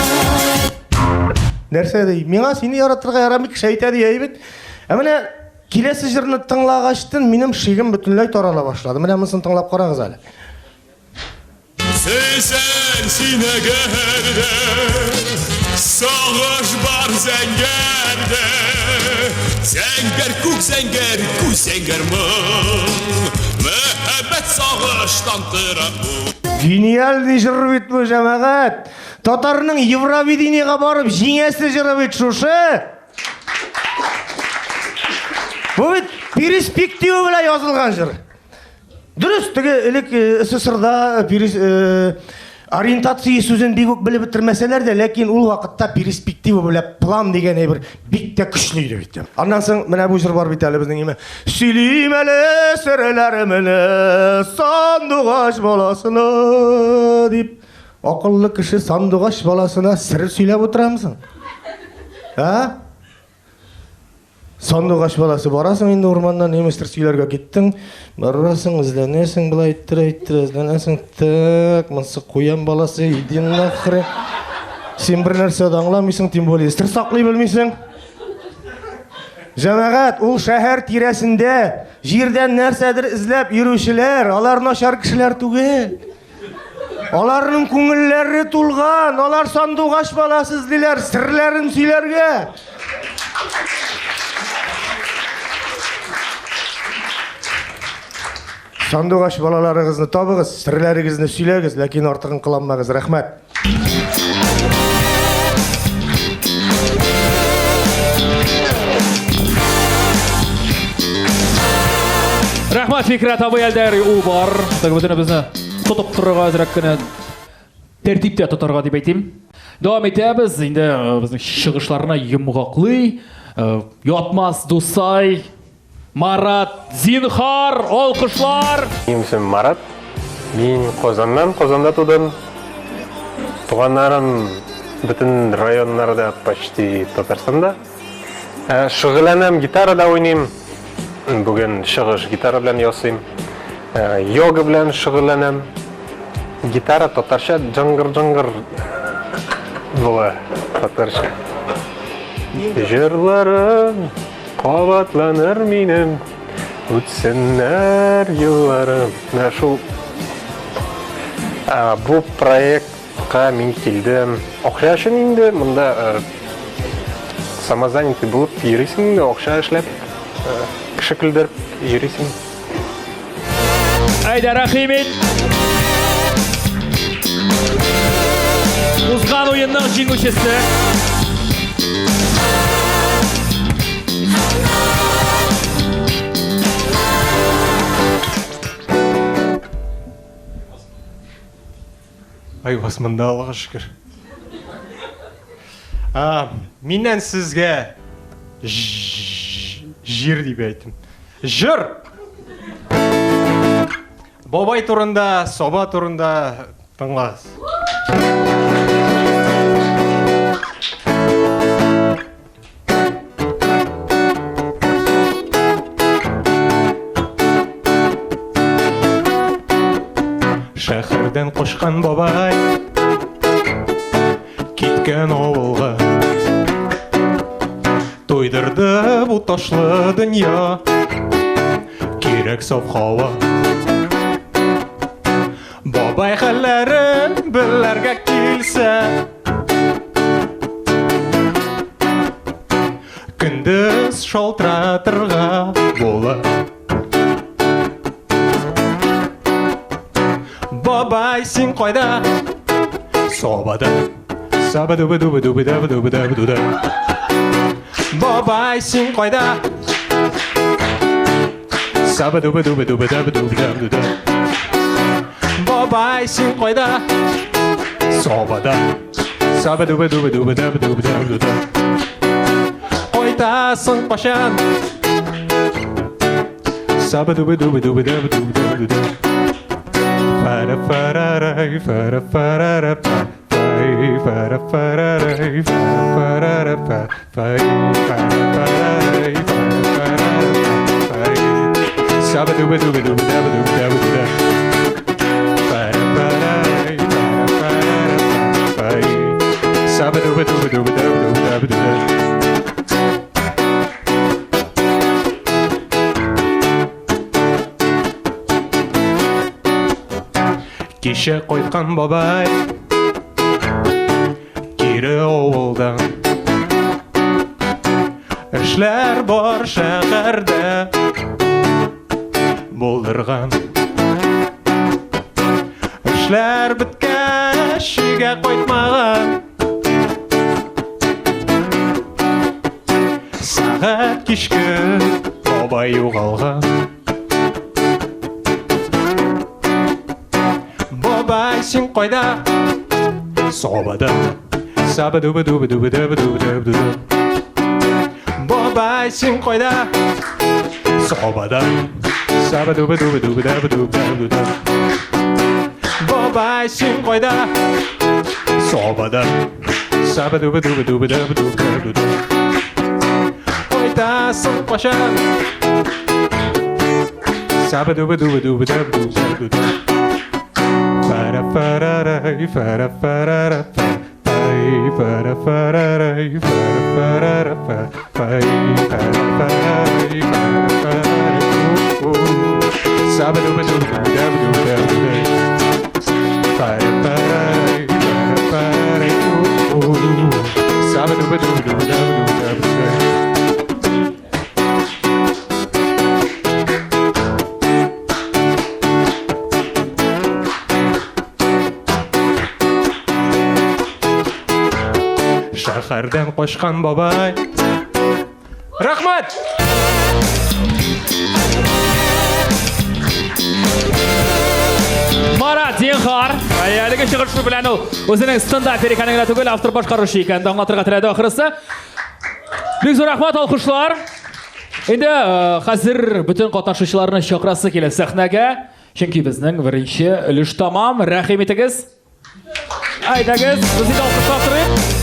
Нәрсә ди? Миңа сине яратырга ярамый, кеше әйтә ди, әйе бит. Ә менә киләсе җырны тыңлагачтын минем шигем бөтенләй тарала башлады. Менә монысын тыңлап карагыз әле. Сөйсәң син әгәр дә, Сагыш бар зәңгәрдә, Зәңгәр күк, зәңгәр күз, зәңгәр моң, Мәхәббәт сагыштан тора ул. Гениальный җыр бит бу, җәмәгать! Татарның Евровидениегә барып җиңәсе җыры бит шушы! Бу бит перспектива белән язылган җыр. Дөрес, теге элек э, СССРда э, э, ориентация сүзен бик үк белеп бетермәсәләр дә, ләкин ул вакытта перспектива белән план дигән әйбер бик тә көчле иде бит. Аннан соң менә бу җыр бар бит әле безнең име. Сөйлим әле серләремне сандугач баласына дип. Акыллы кеше сандугач баласына сер сөйләп утырамысың? А? Сандугач баласы барасың инде урманнан, немецтер сөйләргә киттең. Барасың, эзләнәсең, былай иттерә, иттерә, эзләнәсең. Так, монысы куян баласы, иди нахрен. Син бер нәрсә дә аңламыйсың, тем более сер саклый белмисең. Җәмәгать, ул шәһәр тирәсендә җирдән нәрсәдер эзләп йөрүчеләр, алар начар кешеләр түгел. Аларның күңелләре тулган, алар сандугач баласы эзлиләр, серләрен сөйләргә. Сандугач балаларыгызны табыгыз, серләрегезне сөйләгез, ләкин артыгын кыланмагыз. Рәхмәт. Рәхмәт, Фикрәт абый, әлдә ул бар. Так бөтенебезне. тотып торырга әзрәк кенә тәртиптә тотарга дип әйтим. Дәвам итәбез. Инде э, безнең чыгышларны йомгаклый. Э, Ятмас Дусай, Марат, зинхар, алкышлар! Минем исемем Марат. Мин Казаннан, Казанда тудым. Туганнарым бөтен районнарда почти Татарстанда. Э, шөгыльләнәм, гитарада уйныйм. Бүген чыгыш гитара белән ясыйм. Э, йога белән шөгыльләнәм. Гитара татарча җыңгыр-җыңгыр була татарча. Җырларым Кабатланыр минем үтсеннәр елларым. Менә шул бу проектка мин килдем. Акча өчен инде монда э, самозанятый булып йөрисең инде, акча эшләп, э, кеше көлдереп йөрисең. Әйдә, рәхим ит. Узган уенның җиңүчесе. Ай, басмында Аллага шөкер. А, миннән сезгә җир дип әйтим. Җыр! Бабай турында, саба турында тыңлагыз. Шәһәрдән кочкан бабай киткән авылга. Туйдырды бу ташлы дөнья, кирәк саф һава. Бабай хәлләрен белергә килсә, Көндез шалтыратырга була. Бабай, син кайда? Сабада. Саба дуба дуба дуба даба дуба даба дуда. Бабай, син кайда? Саба дуба дуба дуба даба дуба даба дуда. Бабай, син кайда? Сабада. Саба дуба дуба дуба даба дуба даба дуда. Кайтасың кашан? Саба дуба дуба дуба даба дуба даба дуда. Фара фарарай фара фарара фа фай фара фарарай фара фарара фа фай фара фарарай фара фарара фа фай. Саба дуба дуба дуба даба дуба даба дуда. Фара фарарай фара фарара фа фай. Саба дуба дуба дуба даба дуба даба дуда. Кичә кайткан бабай кире авылдан. Эшләр бар шәһәрдә булдырган. Эшләр беткәч өйгә кайтмаган. Сәгать кичке бабай югалган. Бабай, син кайда? Сабада. Саба дуба дуба дуба дуба дуба дуба дуба. Бабай, син кайда? Сабада. Саба дуба дуба дуба дуба дуба дуба. Бабай, син кайда? Сабада. Саба дуба дуба дуба дуба дуба дуба. Кайтасың кашан? Саба дуба дуба дуба дуба дуба дуба. Фара фарарай фара фарара фа фай фара фарарай фара фарара фа фай фара фарарай фара фарара у Саба дуба дуба дуба дуба дуба дуба. Фара фарарай фара фарарай у Саба дуба дуба дуба дуба дуба дуба. Шәһәрдән качкан бабай. Рәхмәт! Марат, зинһар. Әлеге чыгышы белән ул үзенең стендапер икәнен генә түгел, автор башкаручы икәнен дә аңлатырга теләде ахрысы. Бик зур рәхмәт, алкышлар. Инде э, хәзер бөтен катнашучыларны чакырасы килә сәхнәгә, чөнки безнең беренче өлеш тамам. Рәхим итегез. Әйдәгез, без инде алкышлап торыйк.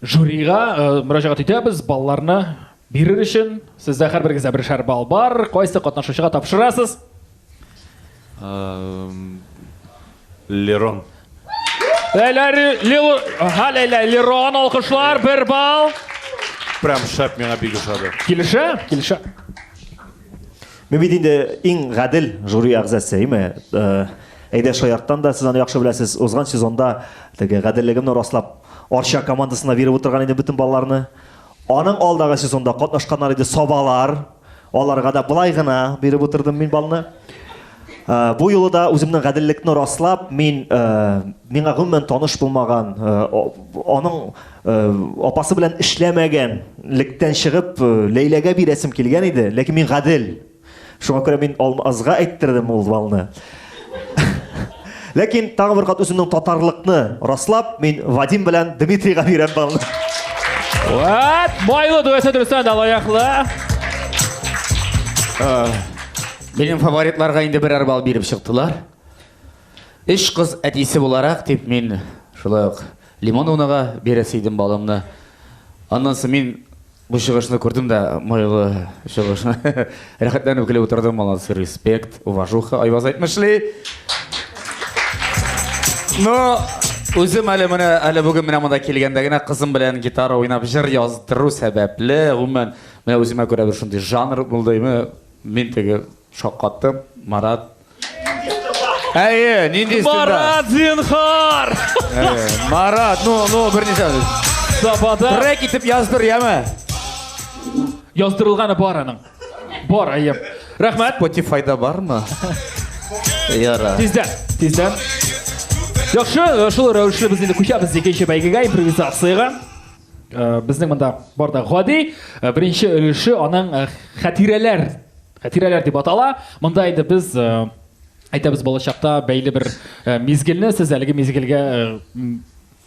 Жюрига э, мөрәҗәгать итәбез, балларны бирер өчен. Сездә һәрберегездә бершәр балл бар. Кайсы катнашучыга тапшырасыз? Лерон. Ләйлә Лил, ага, Ләйлә Лерон, алкышлар, бер балл. Прям шәп миңа бик ошады. Килешә? Килешә. Мин бит инде иң гадел жюри әгъзасы, әйме? Э, Әйдә шаярттан да сез аны яхшы беләсез. Узган сезонда теге гаделлегемне раслап Арча командасына биреп утырган идем бөтен балларны. Аның алдагы сезонда катнашканнар иде Сабалар. Аларга да былай гына биреп утырдым мин балны. Э, бу юлы да үземнең гаделлекне раслап, мин э, миңа гомумән таныш булмаган, э, аның апасы белән эшләмәгәнлектән чыгып, Ләйләгә бирәсем килгән иде, ләкин мин гадел. Шуңа күрә мин Алмазга әйттердем ул балны. Ләкин тагын бер кат үземнең татарлыкны раслап, мин Вадим белән Дмитрийга бирәм балны. Вот, майлы дуэты дөрестән дә лаяклы. Минем фаворитларга инде берәр балл биреп чыктылар. Өч кыз әтисе буларак дип мин шулай ук Лимоновнага бирәсе идем балымны. Аннан соң мин бу чыгышны күрдем дә, майлы чыгышны. Рәхәтләнеп көлеп утырдым, молодцы, респект, уважуха, Айваз әйтмешли. Но үзем әле менә әле бүген менә монда килгәндә генә кызым белән гитара уйнап җыр яздыру сәбәпле, гомумән, менә үземә күрә бер шундый жанр булды, мин теге шаккаттым. Марат Әйе, нинди стендап? Марат, зинһар! Әйе, Марат, ну, ну, берничә. Сабада. Трек итеп яздыр, яме. Яздырылганы бар аның. Бар, әйе. Рәхмәт. Spotify-да бармы? Яра. Тиздән, тиздән. Яхшы, э, шул рәвешле без инде күчәбез икенче бәйгегә, импровизациягә. Э, безнең монда бар да гади. Э, беренче өлеше аның э, хатирәләр, хатирәләр дип атала. Монда инде без әйтәбез балачакта бәйле бер мизгелне, сез әлеге мизгелгә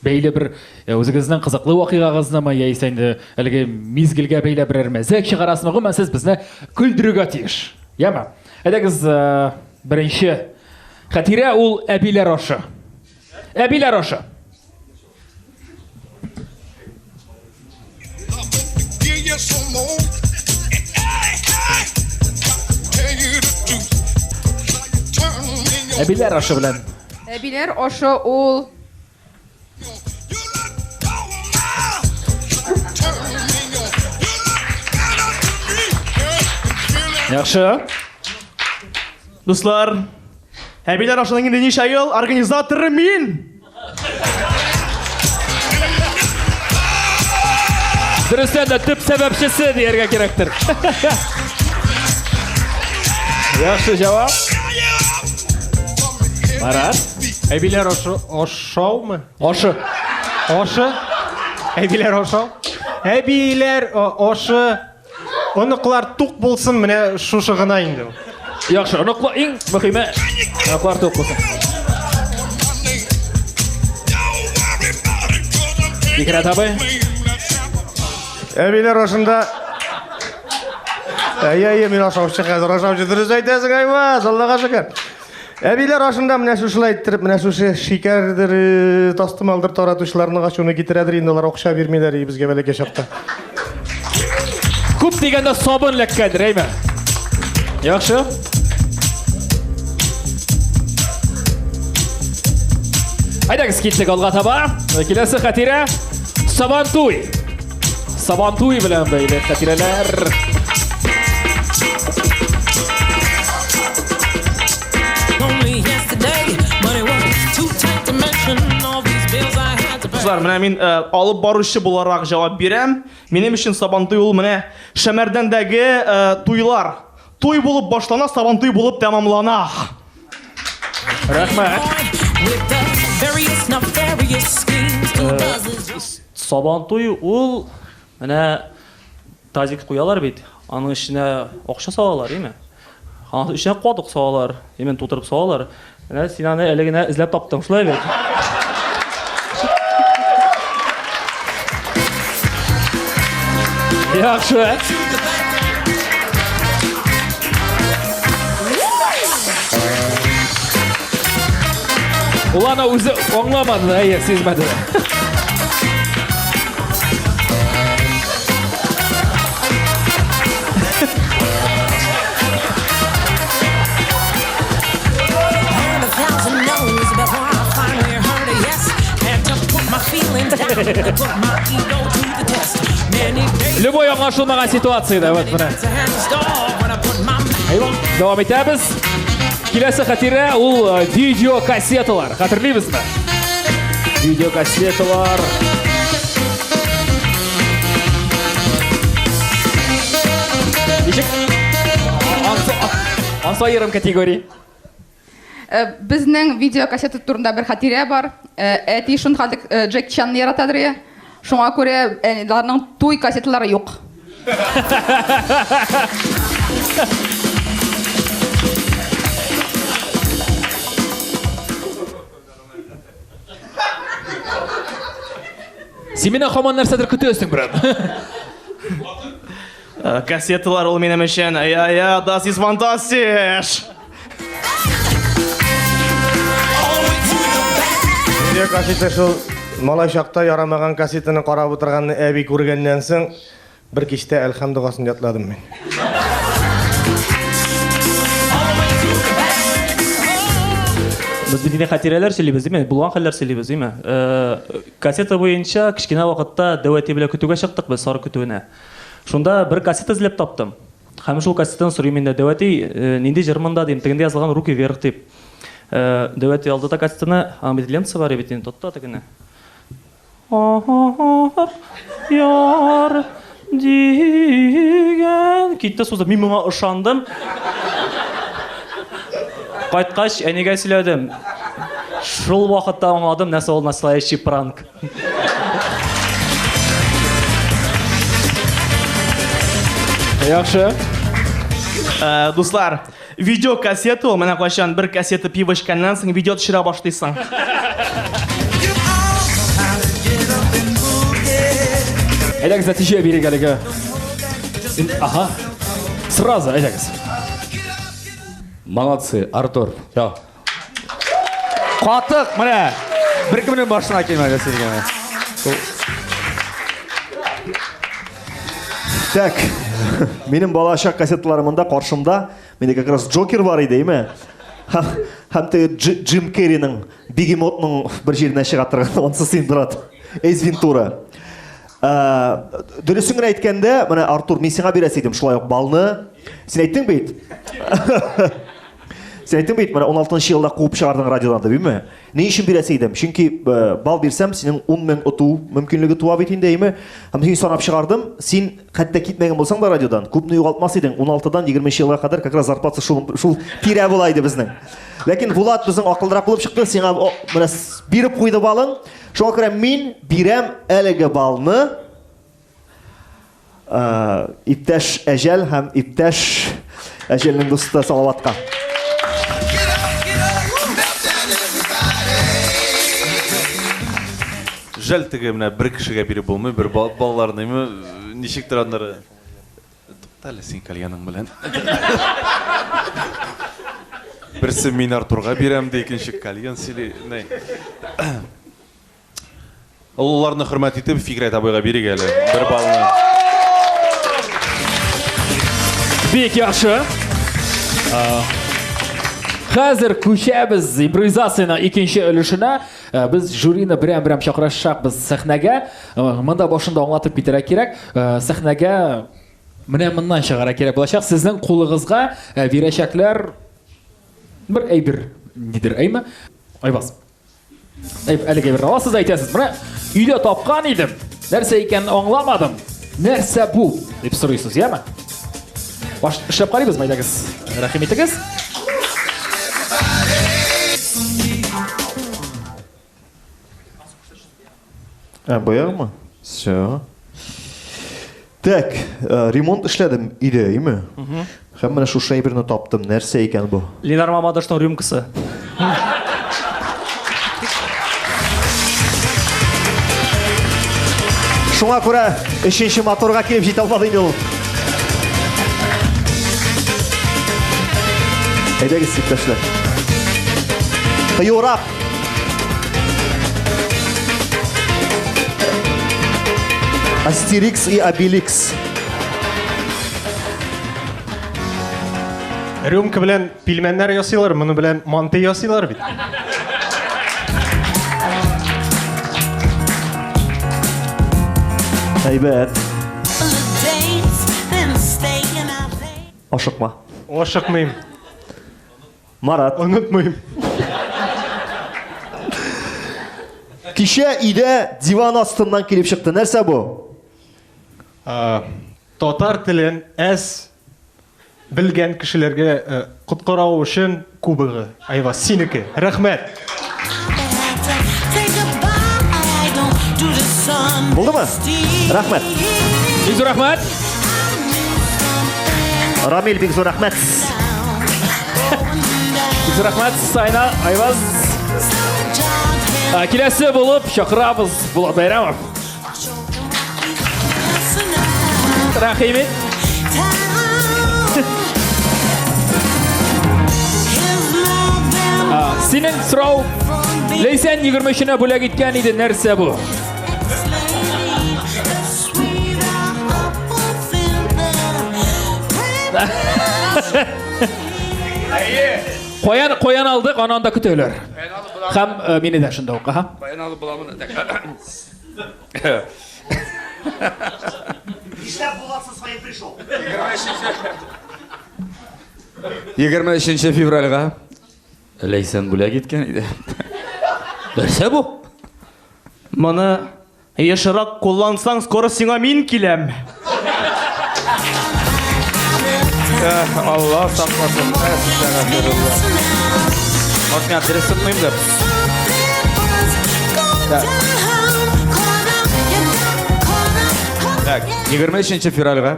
бәйле бер үзегезнең кызыклы вакыйгагызнымы, яисә инде әлеге мизгелгә бәйле берәр мәзәк чыгарасызмы, гомумән сез безне көлдерергә тиеш. Яме? Әйдәгез, беренче хатирә ул әбиләр ашы. Әбиләр ашы. Әбиләр ашы белән. Әбиләр ашы ул Яхшы. Дуслар, әбиләр ашының инде ничә ел организаторы мин. Дөрестән дә төп сәбәпчесе дияргә кирәктер. Яхшы җавап. Марат. Әбиләр ашы ашаумы? Ашы. Ашы. Әбиләр ашау. Әбиләр ашы. Оныклар тук булсын, менә шушы гына инде. Яхшы, оныклар иң мөһиме оныклар тук булсын. Фикрәт абый. Әбиләр ашында Әйе, әйе, мин ашаучы хәзер, ашаучы дөрес әйтәсең, Айваз, Аллага шөкер. Әбиләр ашында менә шушылай иттереп, менә шушы шикәрдер, э, тастымалдыр таратучыларның ачуны китерәдер инде, алар акча бирмиләр и безгә бәләкәй чакта. Күп дигәндә сабын эләккәндер, әйме? Яхшы. Әйдәгез киттек алга таба. Киләсе хатирә Сабантуй. Сабантуй белән бәйле хатирәләр. Дуслар, менә мин э, алып баручы буларак җавап бирәм. Минем өчен Сабантуй ул менә Шәмәрдәндәге э, туйлар. Туй булып башлана, Сабантуй булып тәмамлана. Рәхмәт. Сабантуй ул менә тазик куялар бит, аның эченә акча салалар, име? Аның эченә катык салалар, имен тутырып салалар. Менә син аны әле генә эзләп таптың, шулай бит? Яхшы. Ул аны үзе аңламады да, әйе, сизмәде дә. Любой аңлашылмаган ситуациядә вот менә. Дәвам итәбез. Киләсе хатирә ул э, видеокассеталар. Хәтерлибезме? Видеокассеталар. Ничек? Ансы аерым категория. Э, безнең видеокассета турында бер хатирә бар. Э, әти шунхадык э, Джеки Чанны яратадыр я. Шуңа күрә аларның туй кассеталары юк. Син миннән һаман нәрсәдер көтәсең, брат. Кассеталар ул минем өчен. Я-я, das ist fantastisch. Видео кассета шул малай чакта ярамаган кассетаны карап утырганны әби күргәннән соң бер кичтә Әлхәм догасын ятладым мин. Без бит инде хатирәләр сөйлибез, димме? Булган хәлләр сөйлибез, димме? Э, кассета буенча кечкенә вакытта дәү әти белән көтүгә чыктык без, сары көтүенә. Шунда бер кассета эзләп таптым. Һәм шул кассетаны сорыйм инде, дәү әти, э, нинди җыр монда дим, тегендә язылган Руки вверх дип. Э, дәү әти алды да кассетаны, аның бит лентасы бар бит инде, тотты да тегене. Яр дигән китте сузып. Мин моңа ышандым. Кайткач, әнигә сөйләдем. Шул вакытта аңладым, нәрсә ул настоящий пранк. Яхшы. Э, дуслар, видеокассета ул менә кайчан бер кассета пиво эчкәннән соң видео төшерә башлыйсың. Әйдәгез нәтиҗә бирик әлегә. Ага. Сразу әйдәгез. Молодцы, Артур. Все. Катык, менә. Беркемнең башына килмәде синең. Так, минем балачак кассеталары монда каршымда. Миндә как раз Джокер бар иде, әйме? Һәм һәм теге Джим Керриның Бегемотның бер җиренә чыга торган ансы син, брат. Эйс Вентура. Ә, дөресен генә әйткәндә, менә Артур, мин сиңа бирәсе идем шулай ук балны. Син әйттең бит. Син әйттең бит, менә 16 елда куып чыгардың радиодан дип, әйме? Ни өчен бирәсе идем? Чөнки э, бал бирсәм, синең 10 мең оту мөмкинлеге туа бит инде, әйме? Һәм син санап чыгардым, син хәтта китмәгән булсаң да радиодан, күпне югалтмас идең. 16-дан 20 елга кадәр как раз зарплата шул шул тирә була иде безнең. Ләкин Булат безнең акыллырак булып чыкты, сиңа менә биреп куйды балын. Шуңа күрә мин бирәм әлеге балны Иптәш Әҗәл һәм иптәш Әҗәлнең дусты Салаватка. Жәл теге менә бер кешегә биреп булмый, бер балаларны ничектер аннары. Тукта әле син кальяның белән. Берсе мин Артурга бирәм ди, икенче кальян сөйли. Олыларны хөрмәт итеп, Фикрәт абыйга бирик әле бер баллны. Бик яхшы. Хәзер күчәбез импровизациянең икенче өлешенә. Без жюрины берәм-берәм чакырачакбыз сәхнәгә. Монда башында аңлатып китәргә кирәк. Сәхнәгә менә моннан чыгарга кирәк булачак. Сезнең кулыгызга бирәчәкләр бер әйбер, нидер, әйме? Айбаз. Әлеге бер аласыз әйтәсез. Менә өйдә тапкан идем. Нәрсә икәнен аңламадым. Нәрсә бу? дип сорыйсыз, яме? Баш эшләп карыйбызмы, әйдәгез. Рәхим итегез. Ә, баягымы? Всё. Так, э, ремонт эшләдем өйдә, әйме? Һәм менә шушы әйберне таптым. Нәрсә икән бу? Ленар Мамадышның рюмкасы. Шуңа күрә өченче моторга килеп җитә алмады инде ул. Әйдәгез, иптәшләр. Кыюрак. Астерикс и Обеликс. Рюмка белән пилмәннәр ясыйлар, моны белән манты ясыйлар бит. Әйбәт. Ашыкма. Ашыкмыйм. Марат. Онытмыйм. Кичә өйдә диван астыннан килеп чыкты. Нәрсә бу? Татар телен әз белгән кешеләргә э, коткарау өчен кубогы. Айваз, синеке. Рәхмәт. Булдымы? Рәхмәт. Бик зур рәхмәт. Рамил, бик зур рәхмәт. Бик зур рәхмәт, Сайна, Айваз. Ә, Киләсе булып чакырабыз Булат Бәйрәмов. Рәхим ит. Ә, Синең сорау Ләйсән 23-нә бүләк иткән иде, нәрсә бу? Каян каян алдык, аны анда көтәләр. Һәм э, мине дә шунда ук, аһа. Каян алып була моны? Нишләп Булат со своим пришел? 23 февральгә Ләйсән бүләк иткән иде. Нәрсә бу? Моны ешрак куллансаң, скоро сиңа мин киләм. Алла сакласын. Әстәгъфирулла. Может, мин дөрес тотмыймдыр? Так. Так, 23 февральгә.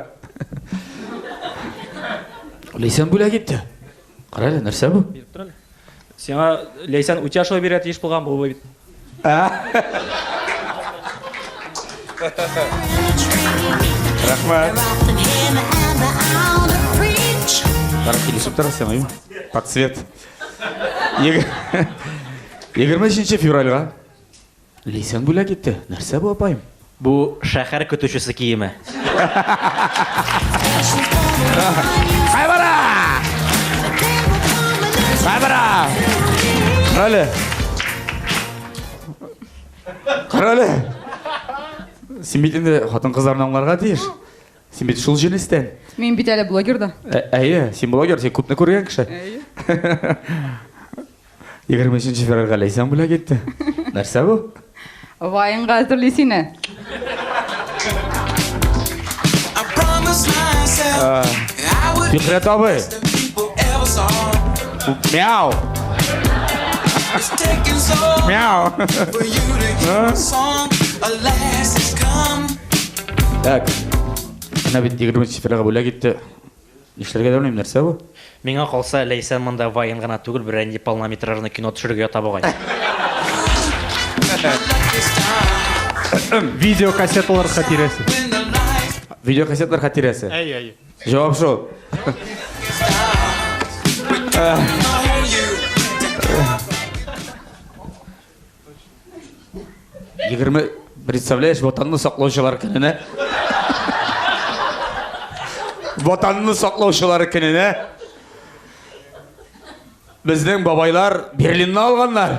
Ләйсән бүләк итте. Кара әле, нәрсә бу? Биреп тор әле. Сиңа Ләйсән Утяшева бирә тиеш булган бу бит. Рәхмәт. Кара килешеп тора сиңа, юк? Под цвет. 23 февральгә Ләйсән бүләк итте. Нәрсә бу, апаем? Бу шәһәр көтүчесе киеме. Кайбара! Кайбара! Карале. Карале. Син бит инде хатын-кызларны аңларга тиеш. Син бит шул җенестән. Мин бит әле блогер да. Ә- Әйе, син блогер, син күпне күргән кеше. Әйе. 23 февральгә Ләйсән бүләк итте. Нәрсә бу? Вайнга әзерли сине. Фикрәт абый. Мяу. Мяу. Так. Менә бит 23 февральгә бүләк итте. Нишләргә дә белмим, нәрсә бу? Миңа калса, Ләйсән монда вайн гына түгел, берәр нинди полнометражный кино төшерергә ята бугай. Видеокассеталар хатирәсе. Видеокассеталар хатирәсе. Әй, әй. Җавап шул. Егерме, представляешь, ватанны саклаучылар көненә. Ватанны саклаучылар көненә. Безнең бабайлар Берлинны алганнар.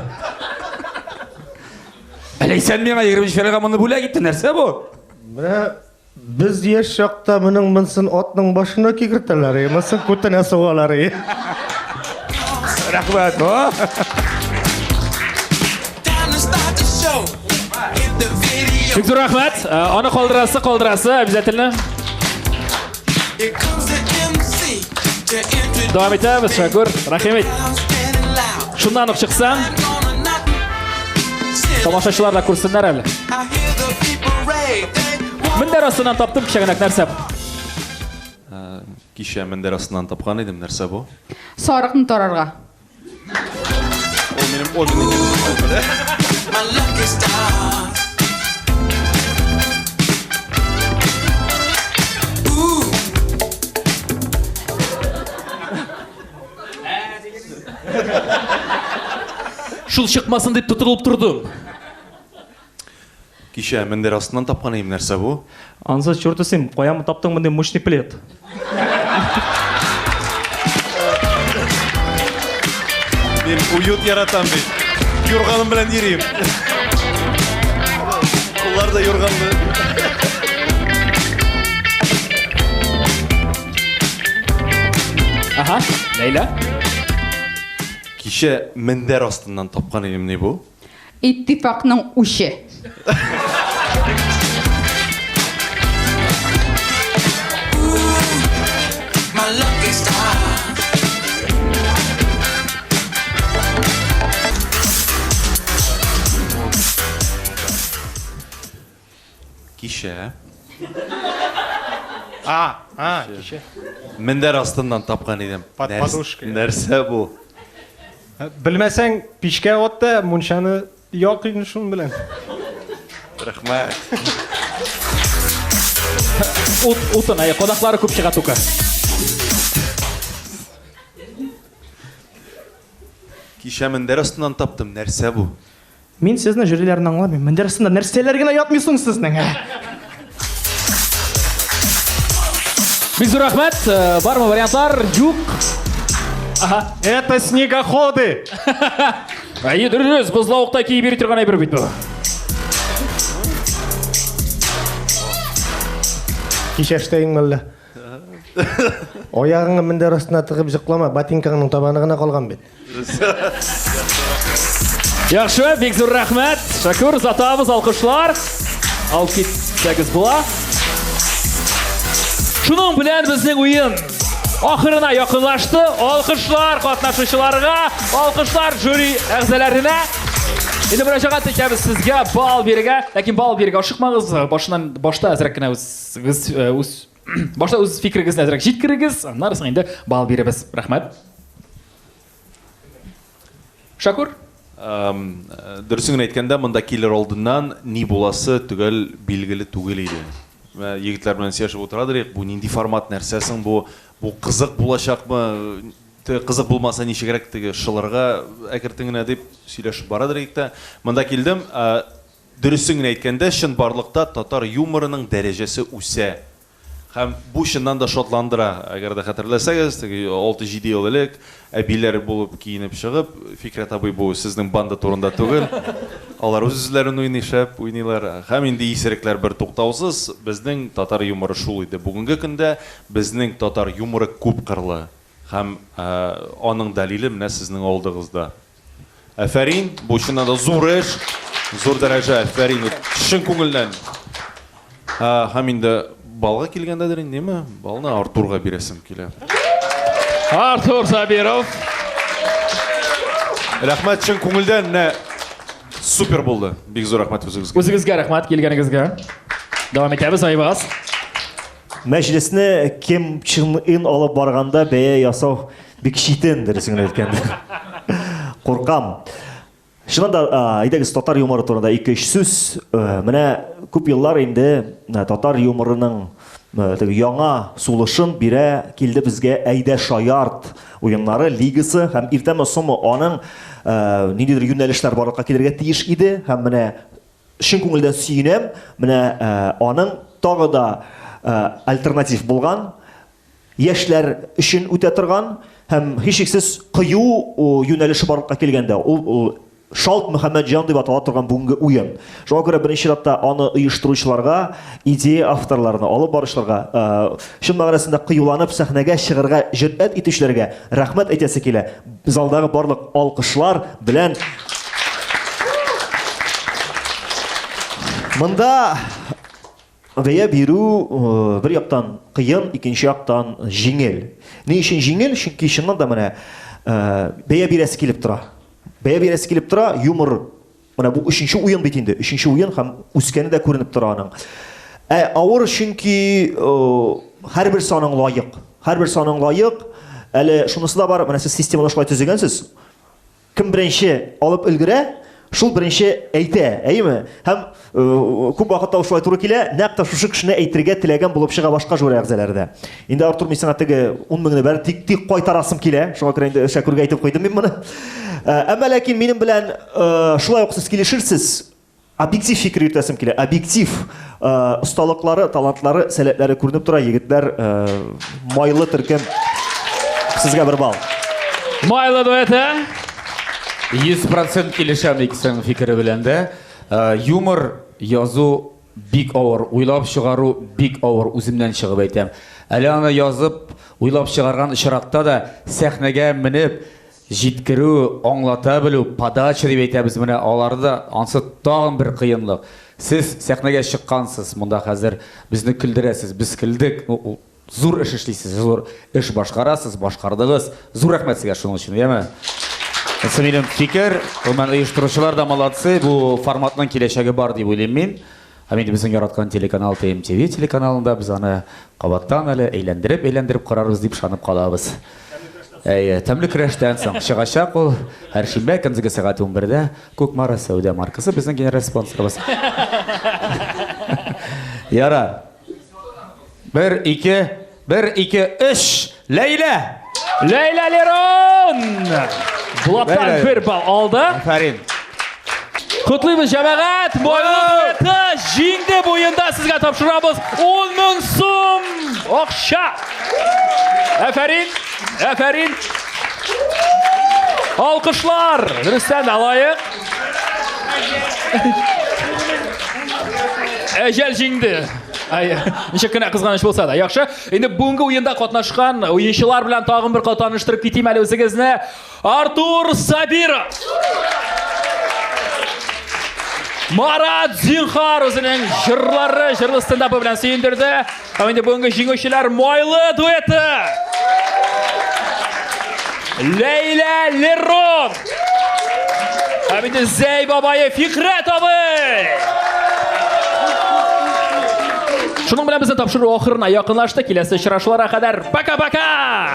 Әләйсән миңа 23 февральгә моны бүләк итте. Нәрсә бу? Менә без яшь чакта моның монсын атның башына кигертәләр, монысын күтенә сугалар. Рәхмәт. О! Бик зур рәхмәт. Э, Аны калдырасы, калдырасы обязательно. Дәвам итәбез, Шәкүр. Рәхим ит. Шуннан ук чыксаң, тамашачылар да күрсеннәр әле. Мендәр астыннан таптым кичәгенәк нәрсә? Кичә мендәр астыннан тапкан идем, нәрсә бу? Сарыкны тарарга. Ул минем обин икән. Шул чыкмасын дип тотылып тордым. Кичә мендәр астыннан тапкан идем, нәрсә бу? Ансы черт син, каян таптың мондый мощный плед? Мин уют яратам бит. Юрганым белән йөрим. Куллар да юрганлы. Ага, Ләйлә. Кичә мендәр астыннан тапкан идем, ни бу? Иттифакның үче. Кичә. А, а, кичә. Мендәр астыннан тапкан идем. Под подушкой. Нәрсә бу? Белмәсәң, пичкә ат та мунчаны як инде шуның белән. Рәхмәт. Ут, утын, әйе, кунаклары күп чыга тука. Кичә мендәр астыннан таптым. Нәрсә бу? Мин сезне жюриләрне аңламыйм. Мендәр астында нәрсәләр генә ятмый соң сезнең, ә? Бик зур рәхмәт. Э, Бармы вариантлар? Юк. Ага. Это снегоходы. Әйе, дөрес, бозлавыкта киеп йөри торган әйбер бит бу. Кичә эштәйң мәллә? Аягыңны мендәр астына тыгып җоклама, ботинкаңның табаны гына калган бит. Яхшы, бик зур рәхмәт. Шәкүр, озатабыз, алкышлар. Алып китсәгез була. Шуның белән безнең уен ахырына якынлашты. Алкышлар катнашучыларга, алкышлар жюри әгъзаларына. Инде мөрәҗәгать итәбез сезгә балл бирергә. Ләкин балл бирергә ашыкмагыз. Башыннан башта әзрәк кенә үзегез э, үз башта үз фикерегезне әзрәк җиткерегез, аннары соң инде балл бирербез. Рәхмәт. Шакур? Дөресен генә әйткәндә, монда килер алдыннан ни буласы төгәл билгеле түгел иде. Менә егетләр белән сөйләшеп утырадыр идек, бу нинди формат, нәрсә соң бу, бу кызык булачакмы, теге кызык булмаса ничегрәк теге шылырга әкертен генә дип сөйләшеп барадыр идек тә. Монда килдем, дөресен генә әйткәндә, чынбарлыкта татар юморының дәрәҗәсе үсә. Һәм бу чыннан да шатландыра. Әгәр дә хәтерләсәгез, теге 6-7 ел элек әбиләр булып киенеп чыгып, Фикрәт абый бу сезнең банда турында түгел. Алар үз-үзләрен уйный, шәп уйныйлар. Һәм инде исерекләр бер туктаусыз. Безнең татар юморы шул иде. Бүгенге көндә безнең татар юморы күпкырлы. Һәм аның дәлиле менә сезнең алдыгызда. Әфәрин, бу чыннан да зур эш, зур дәрәҗә, әфәрин, чын күңелдән. Һәм инде балга килгәндәдер инде, ме? Балны Артурга бирәсем килә. Артур Сабиров. Рәхмәт чын күңелдән, менә супер булды. Бик зур рәхмәт үзегезгә. Үзегезгә рәхмәт килгәнегезгә. Дәвам итәбез, Айваз. Мәҗлесне кем Чын Ын алып барганда бәя ясау бик читен, дөресен генә әйткәндә. Куркам. Чыннан да, әйдәгез, татар юморы турында ике-өч сүз. Менә күп еллар инде татар юморының теге яңа сулышын бирә килде безгә Әйдә шаярт уеннары лигасы һәм иртәме соңмы аның ниндидер юнәлешләр барлыкка килергә тиеш иде һәм менә чын күңелдән сөенәм, менә аның тагы да альтернатив булган яшьләр өчен үтә торган һәм һичшиксез кыю юнәлеше барлыкка килгәндә, ул Шалт Мөхәммәтҗан дип атала торган бүгенге уен. Шуңа күрә беренче чиратта аны оештыручыларга, идея авторларына, алып баручыларга, чын мәгънәсендә кыюланып сәхнәгә чыгарга җөрьәт итүчеләргә рәхмәт әйтәсе килә. Залдагы барлык алкышлар белән Монда Бәя бирү бер яктан кыен, икенче яктан җиңел. Ни өчен җиңел? Чөнки чыннан да менә бәя бирәсе килеп тора. Бәя бирәсе килеп тора, юмор. Менә бу өченче уен бит инде. Өченче уен һәм үскәне дә күренеп тора аның. Ә авыр, чөнки һәрберсе аның лаек. Һәрберсе аның лаек. Әле шунысы да бар, менә сез системаны шулай төзегәнсез. Кем беренче алып өлгерә, шул беренче әйтә, әйеме? Һәм күп вакытта ул шулай туры килә, нәкъ тә шушы кешене әйтергә теләгән булып чыга башка жюри әгъзалары да. Инде Артур, мин сиңа теге 10 меңне бәр тик тик кайтарасым килә. Шуңа күрә инде Шәкүргә әйтеп куйдым мин моны. Әмма ләкин минем белән шулай ук сез килешерсез. Объектив фикер йөртәсем килә. Объектив осталыклары, талантлары, сәләтләре күренеп тора, егетләр, майлы төркем. Сезгә бер балл. Майлы дуэты. 100% килешәм икесенең фикере белән дә. Юмор язу бик авыр, уйлап чыгару бик авыр, үземнән чыгып әйтәм. Әле аны язып, уйлап чыгарган очракта да сәхнәгә менеп, Җиткерү, аңлата белү, подача дип әйтәбез менә алары да, ансы тагын бер кыенлык. Сез сәхнәгә чыккансыз, монда хәзер безне көлдерәсез, без көлдек, ну ул зур эш эшлисез, зур эш башкарасыз, башкардыгыз. Зур рәхмәт сезгә шуның өчен, яме. Монысы минем фикер, гомумән оештыручылар да молодцы, бу форматның киләчәге бар дип уйлыйм мин. Һәм инде безнең яраткан телеканал ТМТВ телеканалында без аны кабаттан әле әйләндереп-әйләндереп карарбыз дип ышанып калабыз. Әйе, тәмле көрәштән соң чыгачак ул. Һәр шимбә көндезге сәгать 11-дә Кукмара сәүдә маркасы безнең генераль спонсорыбыз. Ярар. Бер, ике, бер, ике, өч. Ләйлә! Ләйлә Лерон! Булаттан бер балл алды. Афәрин. Котлыйбыз, җәмәгать! Майлы дуэты җиңде бу уенда. Сезгә тапшырабыз 10 мең сум акча. Афәрин! Афәрин! Алкышлар! Дөрестән дә лаек. Әҗәл җиңде. Ай, ничек кенә кызганыч булса да. Яхшы. Инде бүгенге уенда катнашкан уенчылар белән тагын бер кат таныштырып китим әле үзегезне. Артур Сабиров. Марат Зинхар үзенең җырлары, җырлы стендапы белән сөендерде. Һәм инде бүгенге җиңүчеләр Майлы дуэты. Ләйлә Лерон. Һәм инде Зәй бабае Фикрәт абый. Шуның белән безнең тапшыру ахырына якынлашты. Киләсе очрашуларга кадәр пока-пока!